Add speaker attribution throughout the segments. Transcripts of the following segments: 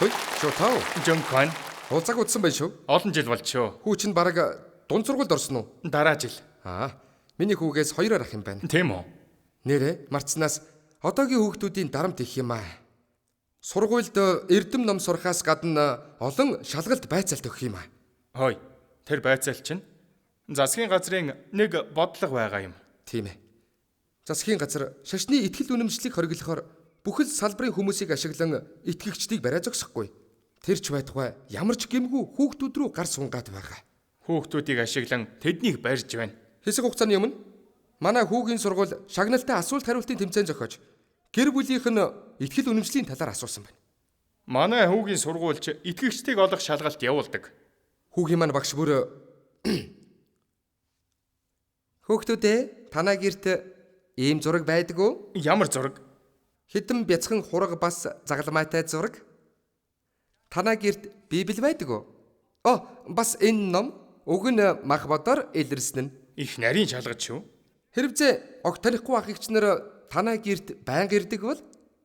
Speaker 1: Хөөе, Шотау.
Speaker 2: Жонкон
Speaker 1: Уулзааг удсан байх шүү.
Speaker 2: олон жил болж шүү.
Speaker 1: Хүү чинь бараг дунд сургуульд орсон уу?
Speaker 2: Дараа жил.
Speaker 1: Аа, миний хүүгээс хоёроор ах юм байна.
Speaker 2: Тийм үү?
Speaker 1: Нэрэ, марцнаас одоогийн хүүхдүүдийн дарамт их юм аа. Сургуульд эрдэм ном сурахаас гадна олон шалгалт байцаалт өгөх юм аа.
Speaker 2: Хой. Тэр байцаал чинь засгийн газрын нэг бодлого байгаа юм.
Speaker 1: Тийм ээ. Засгийн газар шашны итгэл үнэмшлийг хориглохоор бүхэл салбарын хүмүүсийг ашиглан итгэгчдийг бариа зогсохгүй. Тэр ч байтугай ямар ч гэмгүй хүүхдүүд рүү гар сунгаад байгаа.
Speaker 2: Хүүхдүүдийг ашиглан тэднийг барьж байна.
Speaker 1: Хэсэг хугацааны өмнө манай хүүгийн сургууль шагналтай асуулт хариултын тэмцээн зохиож гэр бүлийнх нь итгэл үнэмшлийн талаар асуусан байна.
Speaker 2: Манай хүүгийн сургуульч итгэгчдийг олох шалгалт явуулдаг.
Speaker 1: Хүүгийн маань багш бүр Хүүхдүүдээ танаа гэрт ийм зураг байдаг уу?
Speaker 2: Ямар зураг?
Speaker 1: Хэдэн бяцхан хураг бас загалмайтай зураг. Танаа гэрт Библи байдаг уу? О, бас энэ ном уг нь мах бодоор илэрсэн нь.
Speaker 2: Их нарийн шалгаж шүү.
Speaker 1: Хэрвээ огт танихгүй ах эгч нар танаа гэрт байнга ирдэг бол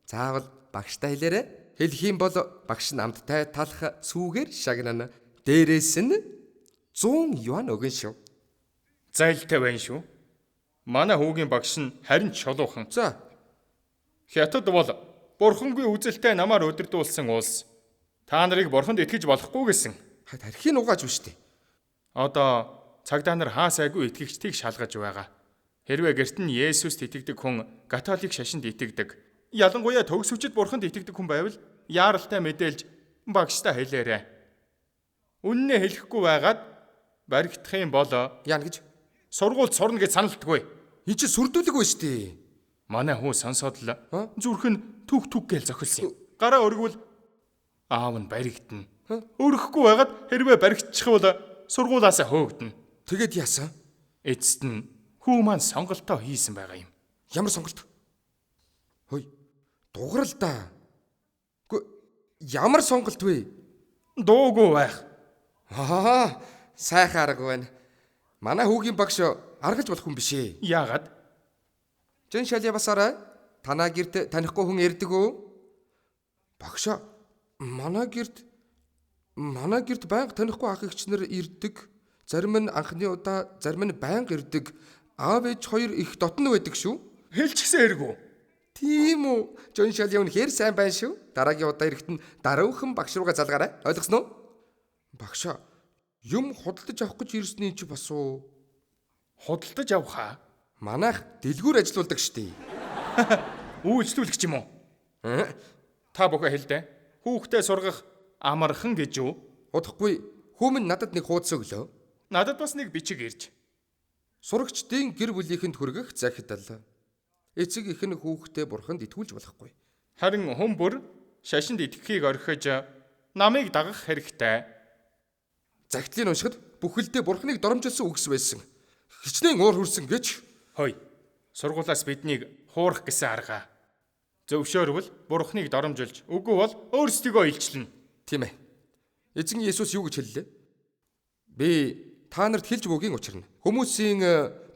Speaker 1: заавал багштай хэлээрэй. Хэлэх юм бол багш нь амттай талах сүүгээр шагнана. Дээрээс нь 100 юан өгөн шүү.
Speaker 2: Зайлтай байна шүү. Манай хүүгийн багш нь харин ч шолуухан.
Speaker 1: За,
Speaker 2: Хятад бол бурхангүй үзэлтэй намаар удирдуулсан улс. Та нарыг бурханд итгэж болохгүй гэсэн.
Speaker 1: тархийг угааж биш үү?
Speaker 2: Одоо цагдаа нар хаа сайгүй итгэгчдийг шалгаж байгаа. Хэрвээ гэрт нь Есүст итгэдэг хүн католик шашинд итгэдэг, ялангуяа төгс хүчит бурханд итгэдэг хүн байвал яаралтай мэдээлж багштай хэлээрэй. Үннээ хэлэхгүй байгаад баригдах юм бол
Speaker 1: Яана гэж?
Speaker 2: сургуульд сурна гэж саналтгүй.
Speaker 1: Энд чи сүрдүүлэг байна шүү дээ.
Speaker 2: Манай хүү сонсоод л
Speaker 1: А?
Speaker 2: зүрх нь түг түг гээл зохилсон юм. Гараа өргөвөл аав нь баригдана. Өрөхгүй байгаад хэрвээ баригдчихвал сургуулаасаа хөөгдөнө.
Speaker 1: Тэгээд яасан?
Speaker 2: Эцэст нь хүү маань сонголтоо хийсэн байгаа юм.
Speaker 1: Ямар сонголт? Хөөе. Дуграл да. Үгүй ямар сонголт вэ?
Speaker 2: Дуугүй байх.
Speaker 1: Аа, сайхан арга байна. Манай хүүгийн багш аргалж болох хүн биш ээ.
Speaker 2: Яагаад?
Speaker 1: Жин шаль басаарай. Танаа гэрт танихгүй хүн ирдэг үү? Багшаа, манай гэрт байнга танихгүй ах эгч нар ирдэг. Зарим нь анхны удаа, зарим нь байнга ирдэг. Аав ээж хоёр их дотно байдаг шүү.
Speaker 2: Хэлчихсэн хэрэггүй.
Speaker 1: Тийм үү? Жон шал үнэхээр сайн байна шүү. Дараагийн удаа ирэхэд нь даруухан багш руугаа залгаарай. Ойлгосноо? Багшаа, юм худалдаж авах гэж ирсний чи бас уу?
Speaker 2: Худалдаж авах аа?
Speaker 1: Манайх дэлгүүр ажилуулдаг штий.
Speaker 2: Үйлчлүүлэгч юм уу? Та бүхэн хэлдэ. Хүүхдээ сургах амархан гэж үү?
Speaker 1: Удахгүй хүмүүн надад нэг хуудас өглөө.
Speaker 2: Надад бас нэг бичиг ирж.
Speaker 1: Сурагчдын гэр бүлийнхэнд хүргэх захидал. Эцэг эх нь хүүхдээ бурханд итгүүлж болохгүй.
Speaker 2: Харин хүн бүр шашинд итгэхийг орхиж намыг дагах хэрэгтэй.
Speaker 1: Захидлыг уншихад бүхэлдээ бурхныг доромжилсан үгс байсан. Хичнээн уур хүрсэн гэж.
Speaker 2: Хой. Сургуулаас биднийг хуурах гэсэн арга. Зөвшөөрвөл бурхныг доромжилж, үгүй бол өөрсдийгөө илчлэнэ.
Speaker 1: Тийм ээ. Эзэн Есүс юу гэж хэллээ? Би та нарт хэлж бугийн учир нь хүмүүсийн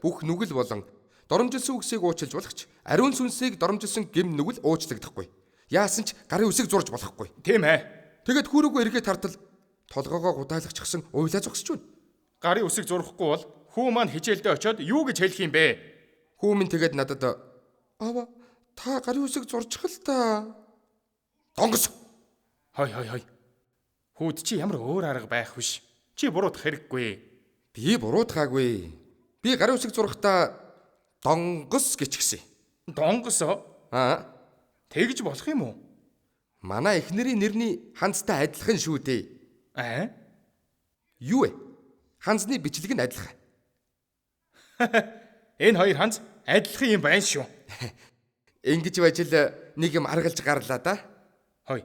Speaker 1: бүх нүгэл болон доромжилсан үгсийг уучлж болох ч ариун сүнсийг доромжилсан гэм нүгэл уучлагдахгүй. Яасан ч гарын үсийг зурж болохгүй.
Speaker 2: Тийм ээ.
Speaker 1: Тэгээд хүүрүүгөө эргээд тартал толгоогоо гудаалгачихсан уйлаа зогсож байна.
Speaker 2: Гарын үсийг зурхгүй бол хүү маань хичээлдээ очиод юу гэж хэлэх юм бэ?
Speaker 1: Хүү минь тэгээд надад аава та гарын үсийг зурчих л та. Донгос.
Speaker 2: Хой хой хой. Хүүд чи ямар өөр арга байх биш. Чи буруутах хэрэггүй.
Speaker 1: Би буруутгаагүй. Би гарын үсийг зурхтаа донгос гэчихсэн.
Speaker 2: Донгосоо?
Speaker 1: Аа.
Speaker 2: Тэгж болох юм уу?
Speaker 1: Манай эхнэрийн нэрний ханцтай адилхан шүү дээ.
Speaker 2: Аа?
Speaker 1: Юу вэ? Ханзны бичлэг нь адилхан.
Speaker 2: Энэ хоёр ханз адилхан юм байна шүү.
Speaker 1: Ингэж байж л нэг юм аргалж гарлаа да.
Speaker 2: Хой.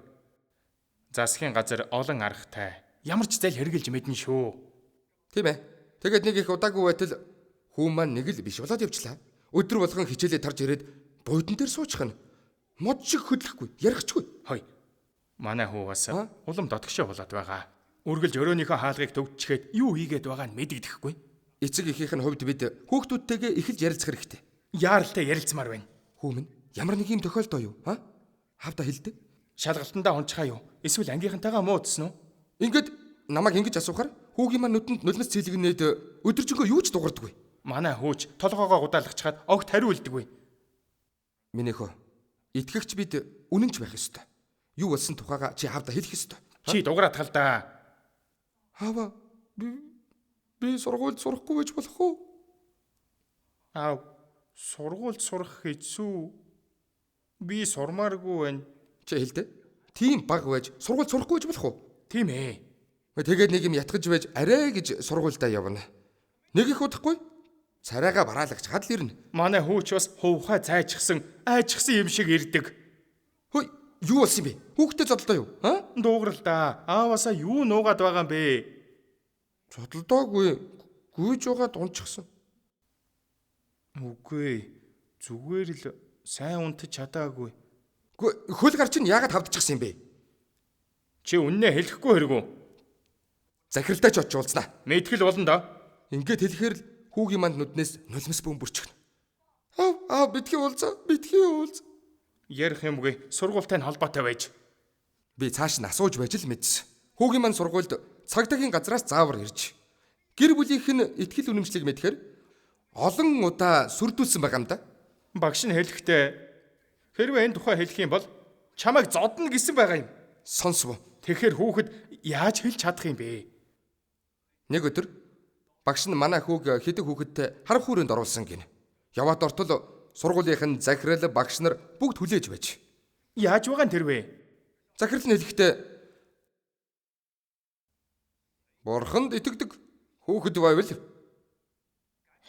Speaker 2: Засгийн газар олон аргатай. Ямар ч зэл хэрглэж мэднэ шүү.
Speaker 1: Тийм ээ. Тэгээд нэг их удаагүй байтал хүү маань нэг л биш болоод явчлаа. Өдөр болгон хичээлээ тарж ирээд буудан дээр суучих нь. Мод шиг хөдлөхгүй, ярихчгүй.
Speaker 2: Хой. Манай хүү бас улам дотгошоо болоод байгаа. Үргэлж өрөөнийхөө хаалгыг төвччихэд юу хийгээд байгааг нь мэдэгдэхгүй.
Speaker 1: Эцэг эхийнх нь хувьд бид хүүхдүүдтэйгээ эхэлж ярилцах хэрэгтэй.
Speaker 2: Яаралтай ярилцмаар байна.
Speaker 1: Хүү минь ямар нэг юм тохиолдоо юу? А? Хавда хэлдэг.
Speaker 2: Шалгалтандаа унчхаа юу? Эсвэл ангийнхантайгаа муудсан уу?
Speaker 1: Ингээд намайг ингэж асуухаар хүүгийн маань нүдэнд нулимс цэлгэнээд өдөржингөө юу ч дуурдаггүй.
Speaker 2: Манай хүүч толгоогоо гудаалгачихад огт хариулдаггүй.
Speaker 1: Минийхөө итгэгч бид үнэнч байх ёстой. Юу болсон тухайга чи аавда хэлэх ёстой.
Speaker 2: Чи дуграад тал да.
Speaker 1: Аава би сургуульд сурахгүй байж болох уу?
Speaker 2: Аав сургуульд сурах хэцүү. Би сурмааргүй байна.
Speaker 1: Чи хэлдэ. Тийм баг байж сургуульд сурахгүй байж болох уу?
Speaker 2: Тийм ээ.
Speaker 1: Тэгээд нэг юм ятгаж байж арай гэж сургуульдаа явна. Нэг их удахгүй царайгаа бараалагч хадл ирнэ.
Speaker 2: Манай хүүч бас хувхаа зайчихсан, айчихсан юм шиг ирдэг.
Speaker 1: Хөөе, юу болсон юм бэ? Хүүхдээ зодлоо юу? Аа?
Speaker 2: Дуугарл да. Ааваасаа юу нуугаад байгаа юм бэ?
Speaker 1: Зодлоогүй. Гүйж байгаа дунчихсан.
Speaker 2: Үгүй. Зүгээр л сайн унтаж чадаагүй.
Speaker 1: Хөл гар чинь яагаад хавдчихсан юм бэ?
Speaker 2: Чи үннээ хэлэхгүй хэрэгүү.
Speaker 1: Захиралтай ч очиж уулзнаа.
Speaker 2: Мэтгэл болно доо.
Speaker 1: Ингээд хэлэхээр л хүүгийн манд нүднээс нулимс бөмбөрчихнө. Аав, аав битгий уулзаа, битгий уулз.
Speaker 2: Ярих юмгүй сургуультай нь холбоотой байж.
Speaker 1: Би цааш нь асууж байж л мэдсэн. Хүүгийн манд сургуульд цагдаагийн газраас заавар ирж гэр бүлийнх нь итгэл үнэмшлийг мэдхээр олон удаа сүрдүүлсэн байгаа юм да.
Speaker 2: Багш нь хэлэхдээ хэрвээ энэ тухай хэлэх юм бол чамайг зодно гэсэн байгаа юм.
Speaker 1: Сонсов.
Speaker 2: Тэгэхээр хүүхэд яаж хэлж чадах юм бэ?
Speaker 1: Нэг өдөр багш нь манай хүүг хэдэн хүүхэдтэй харах хүрээнд оруулсан гинэ. Яваад ортол сургуулийнх нь захирал багш нар бүгд хүлээж байж.
Speaker 2: Яаж байгаа нь тэр вэ?
Speaker 1: Захирал нь хэлэхдээ Бурханд итгэдэг хүүхэд байвал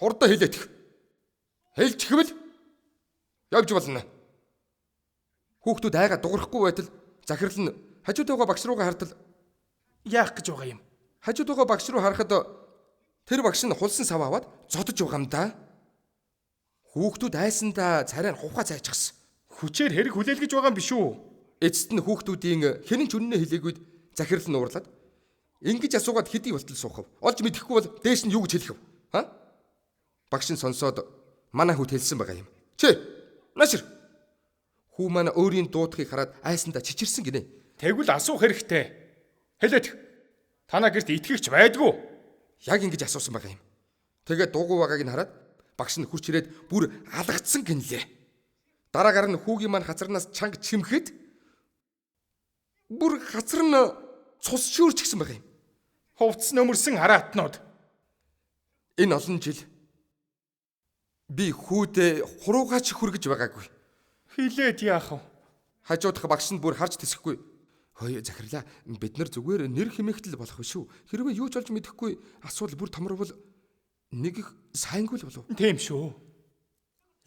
Speaker 1: хурдан хэлээдэх. Хэлчихвэл явж болно. Хүүхдүүд айгаа дуурахгүй байтал захирал нь хажууд байгаа багш руугаа хартал
Speaker 2: яах гэж байгаа юм?
Speaker 1: Хажууд байгаа багш руу харахад тэр багш нь хулсан сав аваад зодож байгаа юм да. Хүүхдүүд айсандаа царай нь хувхаа зайчихсан.
Speaker 2: Хүчээр хэрэг хүлээлгэж байгаа юм биш үү?
Speaker 1: Эцэст нь хүүхдүүдийн хинэн ч үннээ хэлээгүйд захирал нь уурлаад ингэж асуугаад хэдий болтол суух вэ? Олж мэдэхгүй бол дээш нь юу гэж хэлэх вэ? Ха? Багш нь сонсоод манай хүүт хэлсэн байгаа юм. Чи наашир. Хүү маань өөрийн дуудахыг хараад айсандаа чичирсэн гинэ.
Speaker 2: Тэгвэл асуух хэрэгтэй. Хэлээд. Танаа гэрт итгэгч байдгүй.
Speaker 1: Яг ингэж асуусан байгаа юм. Тэгээд дуугүй байгааг нь хараад багш нь хурч ирээд бүр алгацсан гинлээ. Дараагаар нь хүүгийн маань хацарнаас чанга чимхэд бүр хацар нь цус шүүрчгсэн байгаа юм.
Speaker 2: Хувцс нөмөрсөн хараатнууд.
Speaker 1: Энэ олон жил би хүүдээ хуруугаач хүргэж байгаагүй.
Speaker 2: Хилээд яах вэ?
Speaker 1: Хажуудах багш нь бүр харж тэсэхгүй. Хөөе захирлаа, бид нар зүгээр нэр хэмэхтэл болох биш үү? Хэрвээ юу ч олж мэдэхгүй асуудал бүр томорвол нэг их сайнгүй л болов.
Speaker 2: Тийм шүү.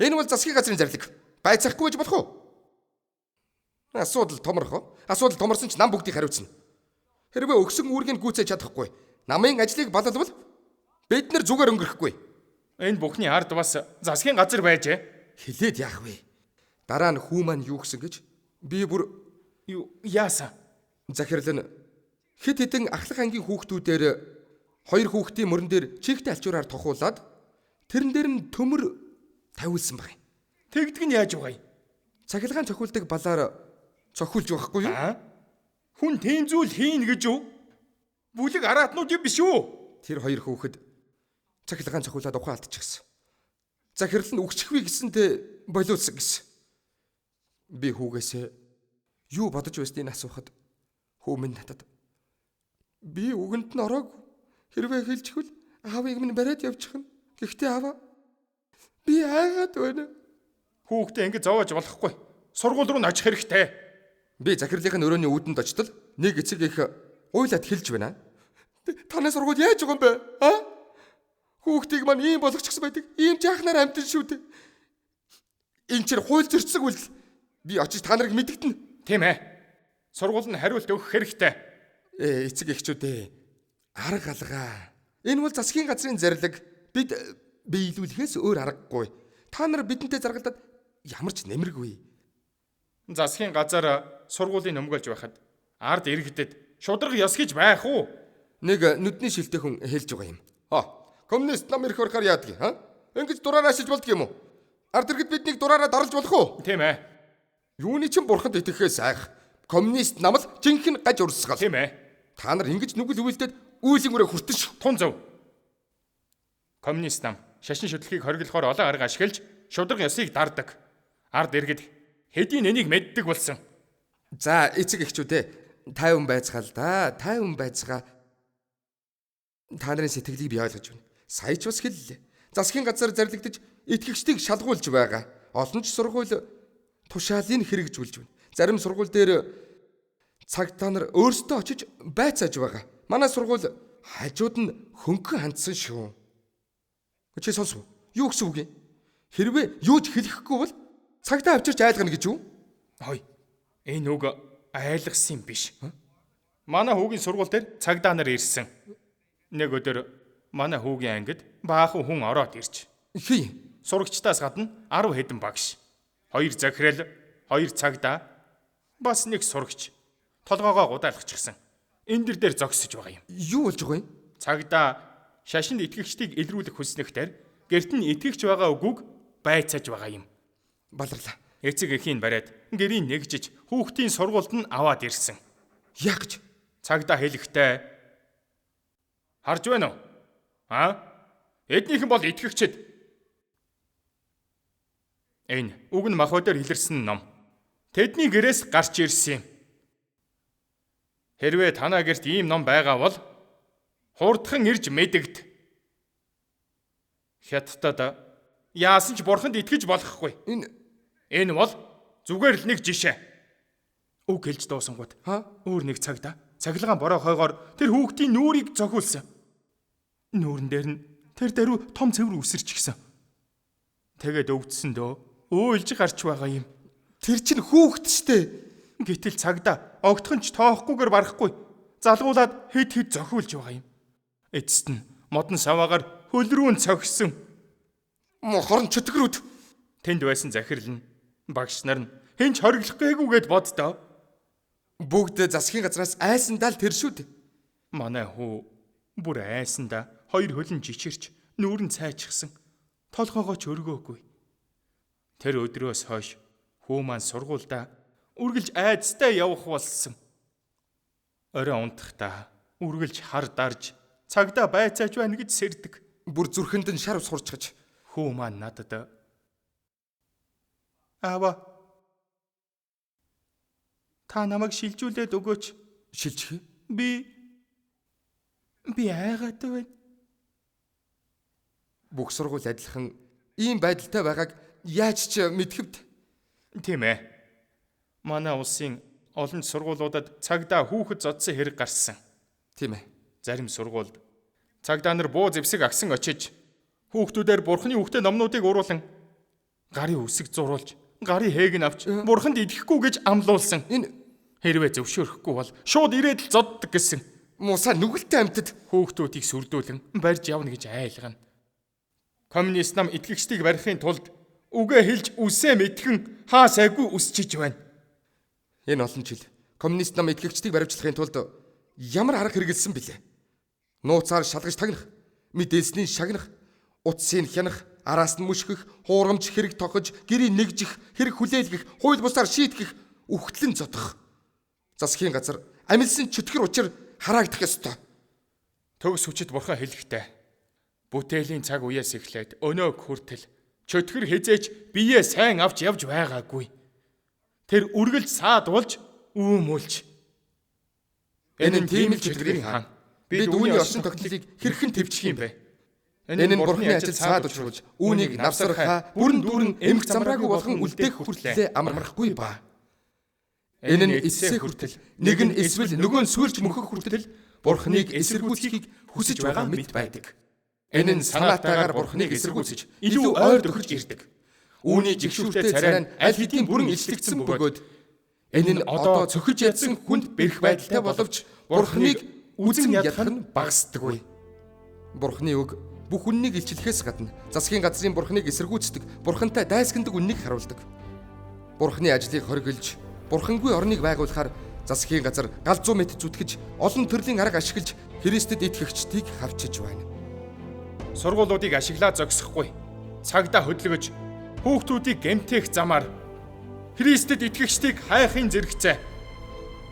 Speaker 1: Энэ бол засгийн газрын зарлиг. Байцаахгүй гэж болох уу? Асуудал томорхоо. Асуудал томорсон ч нам бүгдийг хариуцна. Хэрвээ өгсөн үүргийг гүйцээж чадахгүй, намын ажлыг балалвал бид нар зүгээр өнгөрөхгүй.
Speaker 2: Энэ бүхний ард бас засгийн газар байжээ.
Speaker 1: Хилээд яах вэ? Дараа нь хүү маань юу гэсэн гэж би бүр
Speaker 2: юу яасан?
Speaker 1: Захирал нь хэд хэдэн ахлах ангийн хүүхдүүдээр хоёр хүүхдийн мөрөн дээр чихтэй алчуураар тохуулаад тэрэн дээр нь төмөр тавиулсан баг.
Speaker 2: Тэгдэг нь яаж байгаа юм?
Speaker 1: Цахилгаан цохиулдаг балаар цохиулж байхгүй юу?
Speaker 2: Хүн тийм зүйл хийнэ гэж юу? Бүлэг араатнууд юм биш үү?
Speaker 1: Тэр хоёр хүүхэд цахилгаан цохиулаад ухаан алдчихсан. Захирал нь үгчихвээ гэсэнтэй болиулсан гэсэн. Би хүүгээсээ юу бодож байсныг асуухад хүү минь надад би үгэнд нь ороог хэрвээ хэлчихвэл аавыг минь бариад явчихна. Гэхдээ аава би айгаад байна.
Speaker 2: Хүүхдээ ингэ зовоож болохгүй. Сургууль руу н очих хэрэгтэй.
Speaker 1: Би захирлынхын өрөөний үүдэнд очтол нэг эцэг их уйлаад хэлж байна. Танай сургууль яаж байгаа юм бэ? А? Хүүхдийг маань ийм болгочихсон байдаг. Ийм жаахнаар амтэн шүү дээ. Энэ чир хууль зөрчсөн үйлдэл. Би очиж та нарыг мэдэгдэнэ.
Speaker 2: Тийм ээ. Сургууль нь хариулт өгөх хэрэгтэй.
Speaker 1: Эцэг эхчүүд ээ. Арга алгаа. Энэ бол засгийн газрын зарлиг. Бид биелүүлэхээс өөр аргагүй. Та нар бидэнтэй заргалдаад ямар ч нэмэргүй.
Speaker 2: Засгийн газар сургуулийн өмгөөлж байхад ард иргэдэд шударга ёс гэж байх уу?
Speaker 1: Нэг нүдний шилтэй хүн хэлж байгаа юм. Коммунист нам ирэх орохоор яадаг юм? Ингэж дураараа ашиж болдго юм уу? Ард иргэд биднийг дураараа дарлаж болох уу?
Speaker 2: Тийм ээ.
Speaker 1: Юуны чинь бурханд итгэхээс айх. Коммунист нам л жинхэнэ гаж урсгал.
Speaker 2: Тийм ээ.
Speaker 1: Та нар ингэж нүгэл үйлдээд үйлийн үрээ хүртэн шүү.
Speaker 2: Тун зөв. Коммунист нам шашин шүтлэхийг хориглохоор олон арга ашиглаж шударга ёсыг дардаг. Ард иргэд хэдийн энийг мэддэг болсон.
Speaker 1: За эцэг эхчүүдээ тайван байцгаа л да. Тайван байцгаа. Та нарын сэтгэлийг би ойлгож байна. Сая ч бас хэллээ. Засгийн газар зарлигдаж итгэгчдийг шалгуулж байгаа. Олон ч сургууль тушаалыг хэрэгжүүлж байна. Зарим сургууль дээр цагдаа нар өөрсдөө очиж байцааж байгаа. Манай сургууль хажууд нь хөнгөн хандсан шүү. Чи сонсов уу? Юу гэсэн үг юм? Хэрвээ юу ч хэлэхгүй бол цагдаа авчирч айлгана гэж юу?
Speaker 2: Хой. Энэ үг айлгсан юм биш. Манай хүүгийн сургууль дээр цагдаа нар ирсэн. Нэг өдөр манай хүүгийн ангид баахан хүн ороод ирж.
Speaker 1: Хий.
Speaker 2: Сурагчдаас гадна 10 хэдэн багш, 2 захирал, 2 цагдаа, бас нэг сурагч толгоогоо гудаалгачихсан. Эндэр дээр зогсож байгаа юм.
Speaker 1: Юу болж байгаа юм?
Speaker 2: Цагдаа шашинд итгэгчдийг илрүүлэх хүснэгтэр гэрт нь итгэгч байгаа үгүйг байцааж байгаа юм.
Speaker 1: Баларлаа.
Speaker 2: Эцэг эхийн бариад гэрийн нэгжиж хүүхдийн сургуульд нь аваад ирсэн.
Speaker 1: Яах гэж?
Speaker 2: Цагдаа хэлэхдээ харж байна уу? Аа? Эднийхэн бол итгэгчд. Энэ үг нь махбодоор илэрсэн ном. Тэдний гэрээс гарч ирсэн юм. Хэрвээ танаа гэрт ийм ном байгаа бол хурдхан ирж мэдэгд. Хятадд яасан ч бурханд итгэж болохгүй. Энэ бол зүгээр л нэг жишээ. Үг хэлж дуусангууд өөр нэг цагдаа цахилгаан бороо хойгоор тэр хүүхдийн нүүрийг зохиулсан. Нүүрэн дээр нь тэр даруй том цэвэр үсэрч гисэн. Тэгээд өвдсөн дөө өөлж гарч байгаа юм.
Speaker 1: Тэр чинь хүүхэд штэ.
Speaker 2: Гэтэл цагдаа огтхон ч тоохгүйгээр барахгүй. Залгуулад хэд хэд зохиулж байгаа юм. Эцэст нь модон саваагаар хөл рүү нь цогсон.
Speaker 1: Мохорн чөтгөрүүд.
Speaker 2: Тэнд байсан захирал нь багш нар нь хэн ч хориглох гээгүй гэд боддоо.
Speaker 1: Бүгд засгийн газраас айсандаа л тэр шүү дээ.
Speaker 2: Манай хүү бүр айсандаа хоёр хөлн жичирч нүүр нь цайчихсан. Толгоогоо ч өргөөгүй. Тэр өдрөөс хойш хүү маань сургуульдаа үргэлж айдастай явах болсон. Орой унтахдаа үргэлж хар дарж цагдаа байцааж байна гэж сэрдэг.
Speaker 1: Бүр зүрхэнд нь шар ус хурчгаж.
Speaker 2: Хүү маань надад аава та намайг шилжүүлээд өгөөч.
Speaker 1: Шилжих?
Speaker 2: Би айгаад байна.
Speaker 1: Бүх сургууль адилхан ийм байдалтай байгааг яаж ч мэдхэвд.
Speaker 2: Тийм ээ. Манай улсын олон сургуулиудад цагдаа хүүхэд зодсон хэрэг гарсан.
Speaker 1: Тийм ээ.
Speaker 2: Зарим сургуульд цагдаа нар буу зэвсэг агсан очиж хүүхдүүдээр бурхны үгтэй номнуудыг уруулан гарын үсэг зуруулж гарын хээг нь авч бурханд идэхгүй гэж амлуулсан.
Speaker 1: Энэ
Speaker 2: хэрвээ зөвшөөрөхгүй бол шууд ирээд л зоддог гэсэн.
Speaker 1: Мусаа нүгэлтэй амьтад
Speaker 2: хүүхдүүдийг сүрдүүлэн барьж явна гэж айлгана. Коммунист нам итгэгчдийг барихын тулд үгээ хэлж үсээ мэдхэн хаа сайгүй үсчиж байна.
Speaker 1: Энэ олон жил коммунист нам итгэгчдийг баривчлахын тулд ямар арга хэрэгэлсэн бilé? Нууцаар шалгаж тагнах, мэдээлсний шагнах, утсыг хянах, араас нь мөшгөх, хуурамч хэрэг тохож, гэрийг нэгжих, хэрэг хүлээлгэх, хууль бусаар шийтгэх, үхтлэн зодох. Засгийн газар амилсан чөтгөр учир хараагдах ёстой.
Speaker 2: Төгс хүчит бурхан хэлэхдээ бүтээлийн цаг үеэс эхлээд өнөөг хүртэл чөтгөр хизээч биеэ сайн авч явж байгаагүй. Тэр үргэлж саадуулж үүмүүлж.
Speaker 1: Энэ нь тийм л чөтгөрийн хаан. Бид үүний оршин тогтнолыг хэрхэн төвчих юм бэ? Энэ нь бурхны ажил саад учруулж үүнийг навсархаа бүрэн дүүрэн эмх замраагүй болгон үлдээх хүртлээ амархгүй ба. Энэ нь эцсээ хүртэл нэг нь эсвэл нөгөө нь сүрч мөхөх хүртэл бурхныг эсэргүүцхийг хүсэж байгаа мэт байдаг. Энэ нь санаатайгаар бурхныг эсэргүүцэж илүү ойр төхөж ирдэг. Үүний жигшүүртэй царай нь аль хэдийн бүрэн илчлэгдсэн бөгөөд энэ нь одоо цохиж ядсан хүнд бэрх байдалтай боловч бурхныг үзэн ядах нь багасдаггүй. Бурхны үг бүх үннийг илчлэхээс гадна засгийн газрын бурхныг эсэргүүцдэг, бурхантай дайсагнадаг үннийг харуулдаг. Бурхны ажлыг хориглож, бурхангүй орныг байгуулахаар засгийн газар галзуу мэт зүтгэж, олон төрлийн арга ашиглаж Христэд итгэгчдийг хавчиж байна.
Speaker 2: Сургуулиудыг ашиглаад зогсохгүй. Цагдаа хөдөлгөж хүүхдүүдийг гэмтээх замаар Христэд итгэгчдийг хайхын зэрэгцээ.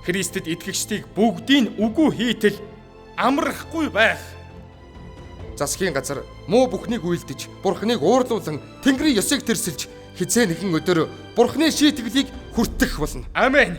Speaker 2: Христэд итгэгчдийг бүгдийг үгүй хийтэл амрахгүй байх.
Speaker 1: Засгийн газар муу бүхнийг үйлдэж, Бурхныг уурлуулан Тэнгэрийн ёсыг тэрсэлж хизээ нэгэн өдөр Бурхны шийтгэлийг хүртэх болно.
Speaker 2: Амен.